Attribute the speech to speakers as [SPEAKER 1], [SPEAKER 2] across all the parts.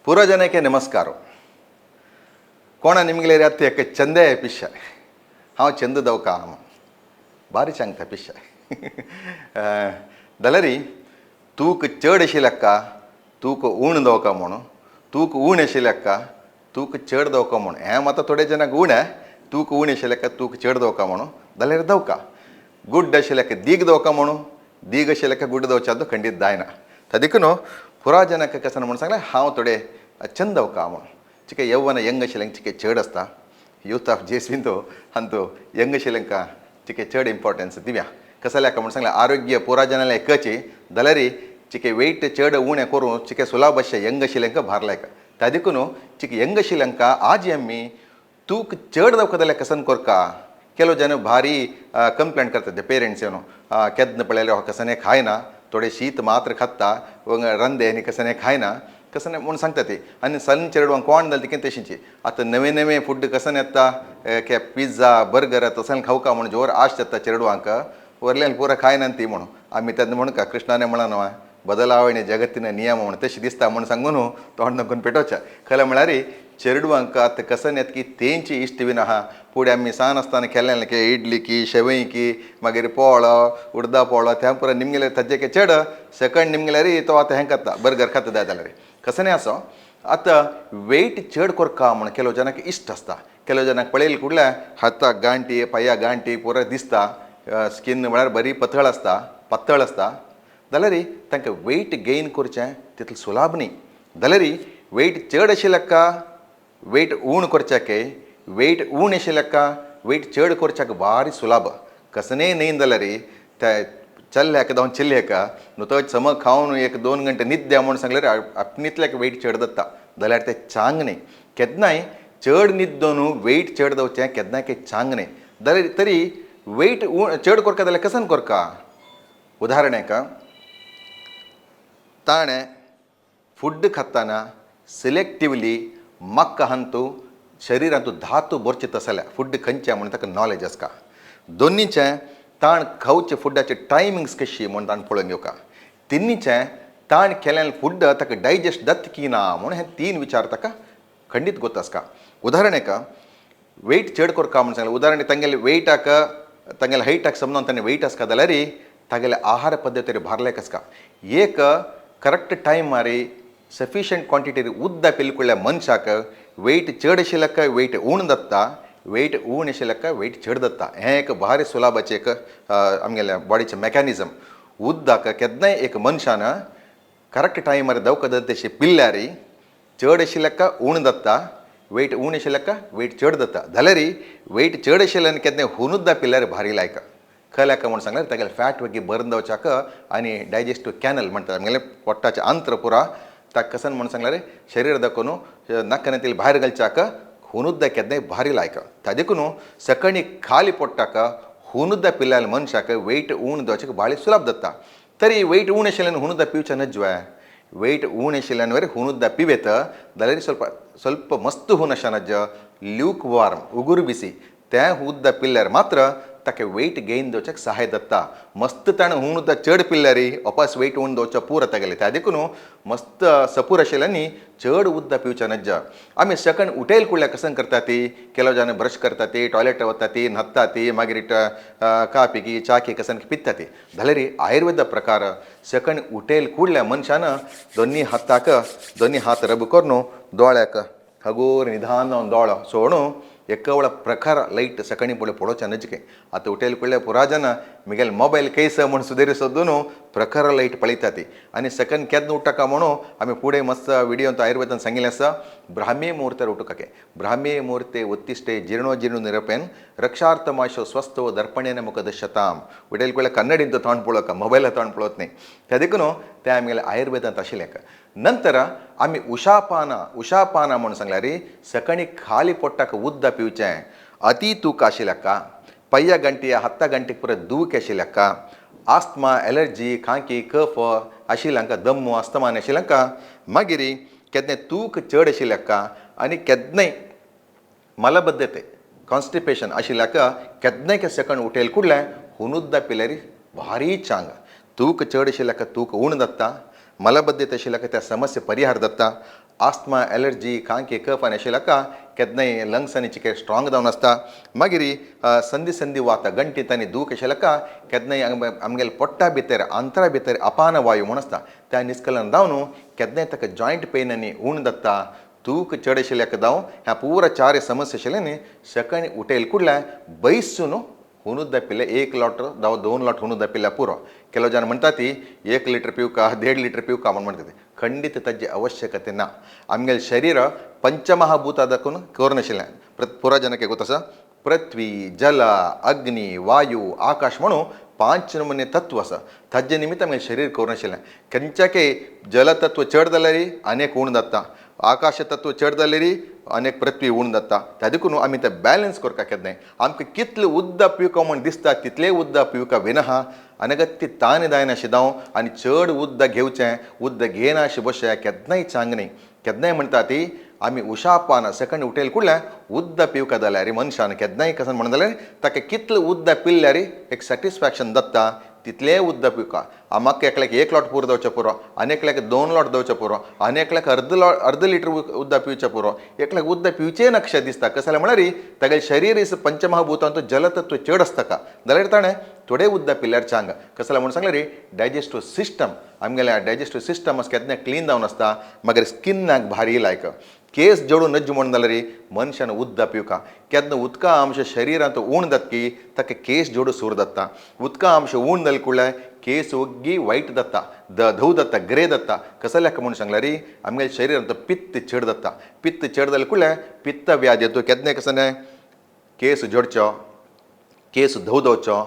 [SPEAKER 1] ಪೂರ್ವಜನಕ್ಕೆ ನಮಸ್ಕಾರ. ಕೋಣ ನಿಮಗಲೇ ಅತ್ತೆ ಚಂದೇ ಪಿಶ್ಯ ಹಾಂ ಚಂದ ದವಕ ಬಾರಿ चांगता पिश्य जाल्यार तूक चड आशिल्लें तूक उण दवका म्हणून, तूक उण आशिल्लें तूक चड दवका म्हणून. हें मात थोडे जणांक उण तूक उण आशिल्लें तूक चड दवका म्हणून जाल्यार दवका गुड आशिल्लें दीग दवका म्हणून, दीग आशिल्लें गुड दवच्या खंडीत जायना. तर देखून पुरा जणांक कशें म्हणून सांगलें हांव थोडे चंद दवका म्हणून. चिके यौवन यंग आशिल्लें चिके चड आसता. यूथ ऑफ जेस्विंतो अंतू यंग आशिल्लेंका चिके चड इम्पॉर्टन्स दिव्या. कसल्याक म्हणून सांगलें आरोग्य पुरा जनाले एकची जाल्यार चिके वेट चड उणें करून चिके सुलाभ अशें यंग आशिल्लेंका भार लायका. त्या देखून चिके यंग आशिल्लेंका आज आमी तूक चड दवका जाल्यार कसन कोरका. ಕೆಲವು ಜನ ಭಾರಿ ಕಂಪ್ಲೇಂಟ್ करतात पेरेंट्स येवन, केन्ना पळयल्यार कसने खायना, थोडे शीत मात्र खाता, रंदे आनी कसने खायना कसने म्हणून सांगता ती. आनी सन चेडवांक कोण जालें तिकें तशींची आतां नवे नवे फूड कसन येता के पिझ्झा बर्गर तसलें खावका म्हणून जोर आश जाता चेडवांक. वरल्यान पुरा खायना ती म्हणून आमी तेन्ना म्हणून का कृष्णाने म्हणा न्हू बदलावणे जगत्तीನ नियम म्हणून तशी दिसता म्हणून सांगून तोंड नकून पेटोवचें. खरें म्हळ्यार चेडवांक आतां कसन येता की तेंची इश्ट बीन आहा. फुडें आमी सान आसतना केल्लें की इडली की शेवई की मागीर पोळो उडदा पोळो त्या पुरा निमगेले तज्जेके चेड सेकंड निमगेल्यार तो आतां हें खाता बर्गर खाता जाय जाल्यार कसने आसो. आतां वेट चड कोरका म्हण ಕೆಲವು ಜನಕ್ಕೆ ಇಷ್ಟ आसता. ಕೆಲವು ಜನಕ್ಕೆ पळयले कुडल्या हाताक गांठी पांया गांठी पुरा दिसता, स्कीन म्हळ्यार बरी पतळ आसता पातळ आसता जाल्यार तांकां वेट गेन करचें तितलें सुलाभ न्ही. जाल्यार वेट चड आशिल्लें वेट उण करच्याक, वेट उण आशिल्लें वेट चड करच्याक भारी सुलाभ. कसनेय न्ही जाल्यार त्या चल्ल्याक जावं चिल्ल्याक नुतो चमक खावन एक 2 गंटे निद्या म्हणून सांगल्यार आपणितल्याक वेट चड जाता. जाल्यार तें चांग न्ही. केन्नाय चड न्हिदोन वेट चड जावचें केन्नाय काही चांग न्ही. जाल्यार तरी वेट चड कोरका जाल्यार कसन कोरका. उदाहरणाक ताणें फूड खाताना सिलेक्टिवली मक्का हंतू शरिरांतू धातू बोरचे तसल्या फूड खंयचें म्हणून ताका नॉलेज आसता. दोन्नीचें ताण खावचें फुडाचे टायमिंग्स कशी म्हूण ताण पळोवन घेवका. तिन्नीचें ताण केल्यान फूड ताका डायजेस्ट जाता की ना म्हणून हे 3 विचार ताका खंडीत गोत आसता. उदाहरणाक वेट चड कोरका म्हणून सांगलें. उदाहरण तांगेले वेटाक तांगेले हायटाक समजून ताणें वेट आसता जाल्यार तागेले आहार पद्दतीर भार आसता. एक करेक्ट टायम मारी सफिशियंट क्वांटिटी उद्दा पिलकुळ्या मनशाक वेट चड आशिल्लें वेट उण जाता, वेट उण आशिल्लें वेट चड जाता. हें एक भारी सुलाभाचें एक आमगेल्या बॉडीचें मॅकॅनिजम. उद्दाक केन्नाय एक मनशान करेक्ट टायमार दवका तशें पिल्ल्यार चड आशिल्लें उण जाता, वेट उण आशिल्लें वेट चड जाता. जाल्यार वेट चड आशिल्ल्यान केन्नाय हुनुद्दा पिल्यार भारी लायक खल्याक म्हणून सांगल्यार तागेलें फॅट वगी बर्न जावच्याक आनी डायजेस्टीव कॅनल म्हणटा आमगेलें पोट्टाचें आंत्र पुरा ताका कसन म्हणून सांगल्यार शरीर दाखोवन नक्कने भायर घालच्याक हुनुद्दा केन्नाय भारी लायक. त्या देखून सकाळी खाली पोट्टाक हुनुद्दा पिल्यार मनशाक वेट उण जावच्याक भारी सुलभ जाता. तरी वेट उण आशिल्ल्यान हुनुद्दा पिवचें नज्जवे. वेट उण आशिल्ल्यान वयर हुनुद्दा पिवेत जाल्यार ಸ್ವಲ್ಪ ಸ್ವಲ್ಪ मस्त हून अशें नज्ज ल्यूक वार्म उगुर बिसी तें उद्दा पिल्यार मात्र ताका वेट गेन जावच्याक सहाय जाता. मस्त ताणें हून उद्दा चड पिल्यार वापस वेट उण जावचो पूर तागेलें. त्या देखून मस्त सपूर आशिल्ल्यांनी चड उद्दा पिवचें नज्ज. आमी सकण उठयल कुडल्या कसन करता ती ಕೆಲವು ಜನ ब्रश करता ती टॉयलेट वता ती न्हाता ती मागीर कापी की च्या की कसन पिता ती. जाल्यार आयुर्वेद प्रकार सकण उठयल कुडल्या मनशान दोन्ही हाताक दोन्ही हात रब करून दोळ्याक हगूर निधान दोळो सोडून ಎಕ್ಕವಳ ಪ್ರಕಾರ ಲೈಟ್ ಸಕಣಿ ಪೊಳೆ ಪೊಡೋಚ ನಜಿಕೆ. ಆತ ಉಟೇಲ್ ಕೊಳ್ಳೆ ಪುರಾ ಜನ ಮಿಗೆಲ್ ಮೊಬೈಲ್ ಕೈಸ म्हण सुदेरिसोदून प्रखर लायट पळयता ती. आनी सेकंड केन्ना उठ्ठा म्हणून आमी फुडें मस्त विडियोंत आयुर्वेदान सांगिल्लें आसा ब्राह्मी मुहूर्तार उठुकाके. ब्राह्मी मुहूर्ते उत्तिष्ठे जीर्णो जीर्णो निरपेन रक्षार्थमाशो स्वस्थो दर्पणेन मुख दश्यताम. उटेल ಕೊಳ್ಳೆ ಕನ್ನಡಿಂದ ತೊಗೊಂಡು ಪೊಳಕ ಮೊಬೈಲ ತೊಗೊಂಡು ಪೊಳೋತ್ न्ही. त्या देखून तें आमगेलें आयुर्वेदांत आशिल्लें. नंतर आमी उषापान उषापान म्हणून सांगल्यार सकाळी खाली पोट्टाक उद्दा पिवचें. अति तूक आशिल्ल्याका पय्या गंटी हत्ता गंटीक पुरो दूख आशिल्ल्याका आस्थमा एलर्जी खांकी कफ आशिल्ल्यांका दम्मो अस्थमान आशिल्ल्यांका मागीर केन्नाय तूक चड आशिल्ल्याका आनी केन्नाय मलबद्धते कॉन्स्टिपेशन आशिल्ल्याका केन्नाय सेकंड उठयल कुडलें हुनुद्दा पिल्यार भारी चांग. तूक चड आशिल्ल्याका तूक उण जाता, मलबद्धते आशिल्ल्याका त्या समस्या परिहार जाता. आस्थमा एलर्जी खांकी कफ आनी अशें लेका केन्नाय लंग्सांनी चिके स्ट्रॉंग जावन आसता. मागीर संदी संदी वाता गंटीत आनी दूख अशें लेका केन्नाय आमगेले पोट्टा भितर आंतरा भितर अपान वायू म्हूण आसता त्या निस्कलन जावन केन्नाय ताका जॉयंट पेन आनी ऊण जाता तूक चड आशिल्ल्या जावं ह्या पुरा चार समस्या आशिल्ले न्ही सकाळीं उठयल कुडल्या बैसून हुनूच पिल्ले एक लोट जावं 2 लोट हुनूच पिल्ल्या पुरो. ಕೆಲವು ಜನ म्हणटा ती 1 लिटर पिवका 1.5 लिटर पिवका म्हूण म्हणटा ती खंडीत ताजी आवश्यकते ना. आमगेलें शरीर पंचमहाभूता दाखोवन करून आशिल्लें पुरा जनक गोत आसा पृथ्वी जल अग्नी वायू आकाश म्हणून 5 नमुने तत्व आसा ताजे निमित्त आमगेलें शरीर करून आशिल्लें. खंयच्याकय जलतत्व चड जाल्यार अनेक उण जाता, आकाश तत्व चड जाल्यार अनेक पृथ्वी उण जाता. त्या देखून आमी तें बॅलन्स करपाक केन्नाय आमकां कितलें उदक पिवका म्हूण दिसता तितलें उदक पिवका विना अनगत्य तान जायना जावं आनी चड उदक घेवचें उदक घेयना अशें बशें केन्नाय चांग न्ही. केन्नाय म्हणटा ती आमी उशापान सकाळीं उठयल कुडल्या उदक पिवका जाल्यार मनशान केन्नाय कशें म्हणून जाल्यार ताका कितलें उदक पिल्यार एक सॅटिस्फॅक्शन जाता तितलें उदक पिवका. म्हाका एकल्याक 1 लोट पुरो जावचें पुरो, आनी एकल्याक 2 लोट जावचें पुरो, आनी एकल्याक अर्द लिटर उदक पिवचें पुरो, एकल्याक उदक पिवचें नकशें दिसता. कशें जाल्यार म्हळ्यार तागेलें शरीर is पंचमहाभूतांत जलतत्व चड आसता का जाल्यार ताणें थोडें उदक पिल्यार चांग. कशें जाल्यार म्हणून सांगलें डायजेस्टीव सिस्टम आमगेलें डायजेस्टीव सिस्टम आसा केन्ना क्लीन जावन आसता. मागीर स्किनाक भारी लायक केस जडून नज्ज म्हणून जाल्यार मनशान उदक पिवका. केन्ना उदका अंश शरिरांत ऊण जातकी ताका केस जोडू सूर जाता. उदका अंश ऊण जाले कुडल्यार केस ओग्गी वायट जाता, धव जाता, ग्रे जाता. कसो लेखा म्हणून सांगल्यार आमगेल्या शरिरांत पित्त चड जाता. पित्त चड जालें कुडल्यार पित्त व्याध येतो. केन्ना कसो न्हय केस जोडचो, केस धव जावचो,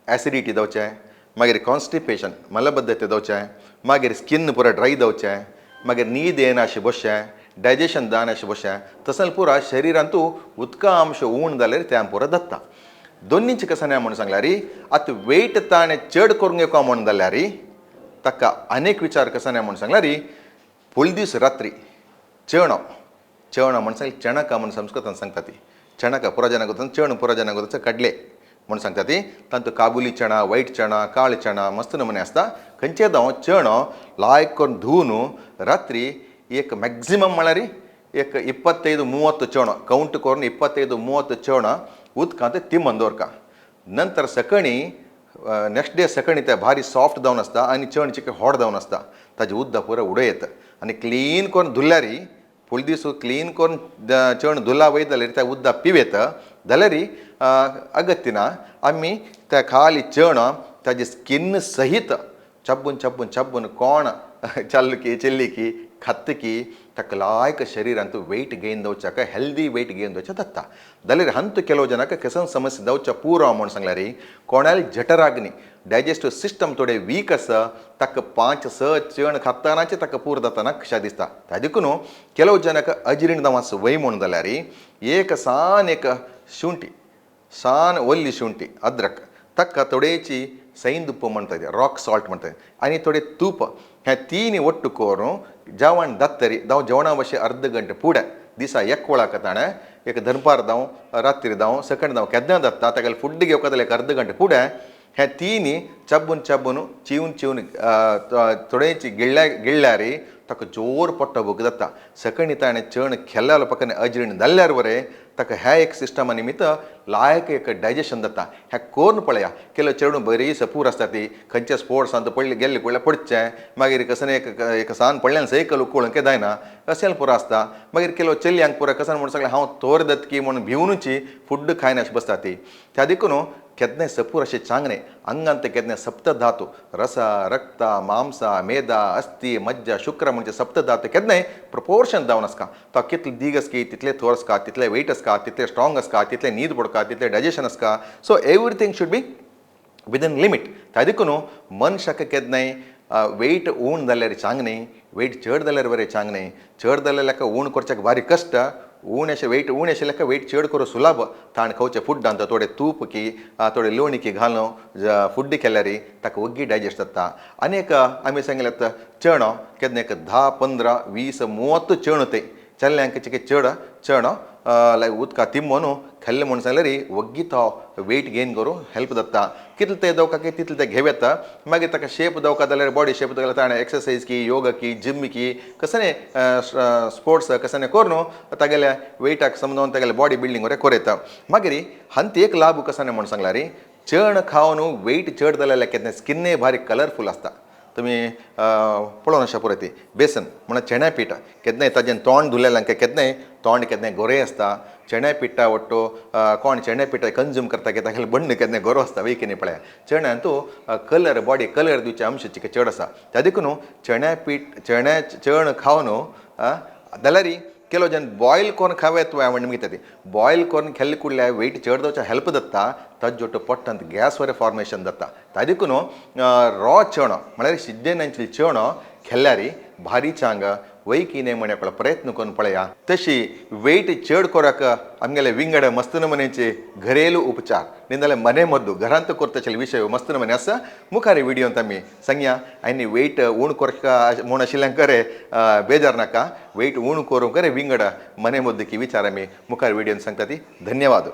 [SPEAKER 1] एसिडिटी जावचें, मागीर कॉन्स्टिपेशन मलबद्धते जावचें, मागीर स्किन पुरा ड्राय जावचें, मागीर न्हीद येना अशें बसचें, डायजेशन जायना अशें बसचें. तशें पुरा शरिरांतू उदका अंश ऊण जाल्यार तें पुरा जाता. दोन्नीचे कशें न्हय म्हणून सांगल्यार आतां वेट ताणें चड करूंक येवका म्हणून जाल्यार ताका अनेक विचार कशें न्हय म्हणून सांगल्यार फुल दीस रात्री चेणो चेणो म्हणून सांगल्यार चणका म्हणून संस्कृतान सांगता ती चणका पुरा जनाक वता चेण पुरा जनाक वता कडले म्हणून सांगता ती. तांतूत काबुली चणा, वायट चणा, काळ चणा मस्त नमुने आसता. खंयचे जावं चेणो लायक करून धुवन रात्री एक मॅक्झिमम म्हळ्यार एक 25-30 चेणो कावंट करून 25-30 चेणो उदकांत तिमन दवरका. नंतर सकाळीं नेक्स्ट डे सकाळीं ते भारी सॉफ्ट जावन आसता आनी चण चिके हॉट जावन आसता. ताजें उदक पुरो उडयत आनी क्लीन करून धुल्यार फुल दीस क्लीन करून चण धुला वयत जाल्यार त्या उदक पिवेत जाल्यार अगत्य ना आमी त्या खाली चण ताजी स्किन सहित चब्बून चब्बून चब्बून कोण चल्लकी चिल्लिकी खातकी ताका लायक शरिरांत वेट गेन जावच्याक हेल्दी वेट गेन जावचें जाता. जाल्यार हांतू ಕೆಲವು ಜನಕ್ಕೆ ಕೆಸನ್ ಸಮस्यೆ जावच्या पुरो म्हणून सांगल्यार कोणाले जठराग्नी डायजेस्टीव सिस्टम थोडे वीक आसा ताका 5-6 चण खातानाचे ताका पूर जाताना कशें दिसता. त्या देखून ಕೆಲವು ಜನಕ್ಕೆ अजीर्ण जावं वय म्हणून जाल्यार एक सान एक शुंठी सान वल्ली शुंठी अद्रक ताका थोडेची सैंदुप्प म्हणटा, रॉक सॉल्ट म्हणटा आनी थोडे तूप ह्या तीन ಒಟ್ಟು करून जेवण जातरी जावं जेवणा बशे अर्द घंटे फुडें दिसा एक वळाक ताणें एक दनपार जावं रात्री जावं सकाळीं जावं केन्ना जाता तागेलें फुड्ड घेवपाक जाल्यार एक अर्द घंटे फुडें ह्या तीन चब्बून चब्बून चिवन चिवन थोडेची गिळ्ळ्या गिळ्ळ्यार ताका जोर पोट्टो भूक जाता. सकाळीं ताणें चण खेल्ल्या पकान अजीर्ण जाल्यार बरें ताका ह्या एक सिस्टमा निमित्त लायक एक डायजेशन जाता. ह्या कोन्न पळया केलो चेडूं बरी सपूर आसता ती खंयच्या स्पोर्ट्सांत पडली गेल्ली पळल्यार पडचें मागीर कसन एक एक सान पडल्यान सैकल उकळून के जायना अशें पुरो आसता. मागीर केलो चलयांक पुरो कसन म्हणून सांगलें हांव तोर दतकी म्हणून भिवनुची फुड्ड खायना अशें बसता ती. त्या देखून केन्नाय सपूर अशें चांगणे आंगांत केन्नाय सप्तधातू रस रक्त मांस मेदा अस्थी मज्जा शुक्र म्हणजे सप्तधातू केन्नाय प्रपोर्शन जावन आसता. तो कितले दीग आसकी तितले थोर आसता, तितले वेट आसता, तितले स्ट्रॉंग आसता, तितले न्हीद पडका, तितले डायजेशन आसता. So everything should be within limit. त्या देखून मनशाक केन्नाय वेट ऊण जाल्यार चांग न्ही, वेट चड जाल्यार बरें चांग न्ही. चड जाल्यार लेका ऊण करच्याक भारी कश्ट, ऊण अशें वेट ऊण अशें लेका वेट चड करूं सुलभ. ताण खावचें फुड्डांत थोडें तूप की थोडें लोणी की घालून फुड्ड केल्यार ताका ओग्गी डायजेस्ट जाता. आनी एक आमी सांगल्यात चणो केन्ना एक 10, 15, 20, 30 चण ते चल्यांक चिके चड चणो लायक उदका तिंबोन खाल्ले म्हूण सांगल्यार वग्गी तो वेट गेन करूं हेल्प जाता. कितले ते दवका की तितले ते घेव येता. मागीर ताका शेप दवका जाल्यार बॉडी शेप जाल्यार ताणें एक्सरसाइज की योगा की जिम की कसने स्पोर्ट्स कसने करून तागेल्या वेटाक समजून तागेले बॉडी बिल्डींग वगैरे कर येता. मागीर हांत एक लाभ कसने म्हूण सांगल्यार चण खावन वेट चड जाल्यार केन्ना स्किन्नय भारी कलरफूल आसता. तुमी पळोवन अशें पुरो ती बेसन म्हणल्यार चण्या पीठ केन्नाय ताजेन तोंड धुलें केन्नाय तोंड केन्नाय गोरें आसता. चण्या पिठा वट्टो कोण चण्या पिठा कंज्यूम करता की तागेलें बण्ण केन्नाय गोरो आसता वेकीनी पळया. चण्यान तूं कलर बॉडी कलर दिवचे अंश चड आसा. त्या देखून चण्या पीठ चण्या चण खावन जाल्यार ಕೆಲವು ಜನ ಬಾಯ್ಲ್ करून खावेत म्हण मागीर ती बॉयल करून खेल्ले कुडल्या वेट चड जावच्या हेल्प जाता. ताजे पोटांत गॅस वरे फॉर्मेशन जाता. ता देखून रॉ चणो म्हळ्यार शिद्देनांची चणो खेल्यार भारी चांग वैकीने म्हण प्रयत्न करून पळया. तशी वेट चड कोराक आमगेले विंगड मस्त नमुन्याचे घरेलू उपचार न्ही मने मद्दू घरांत करता विशय मस्त नमुने आसा. मुखार व्हिडियोंत आमी सांगया. आनी वेट उण करका म्हूण आशिल्ल्यान करे बेजार नाका. वेट उण करूंक करे विंगड मने मद्दू की विचार आमी मुखार व्हिडियोन सांगता ती. धन्यवाद.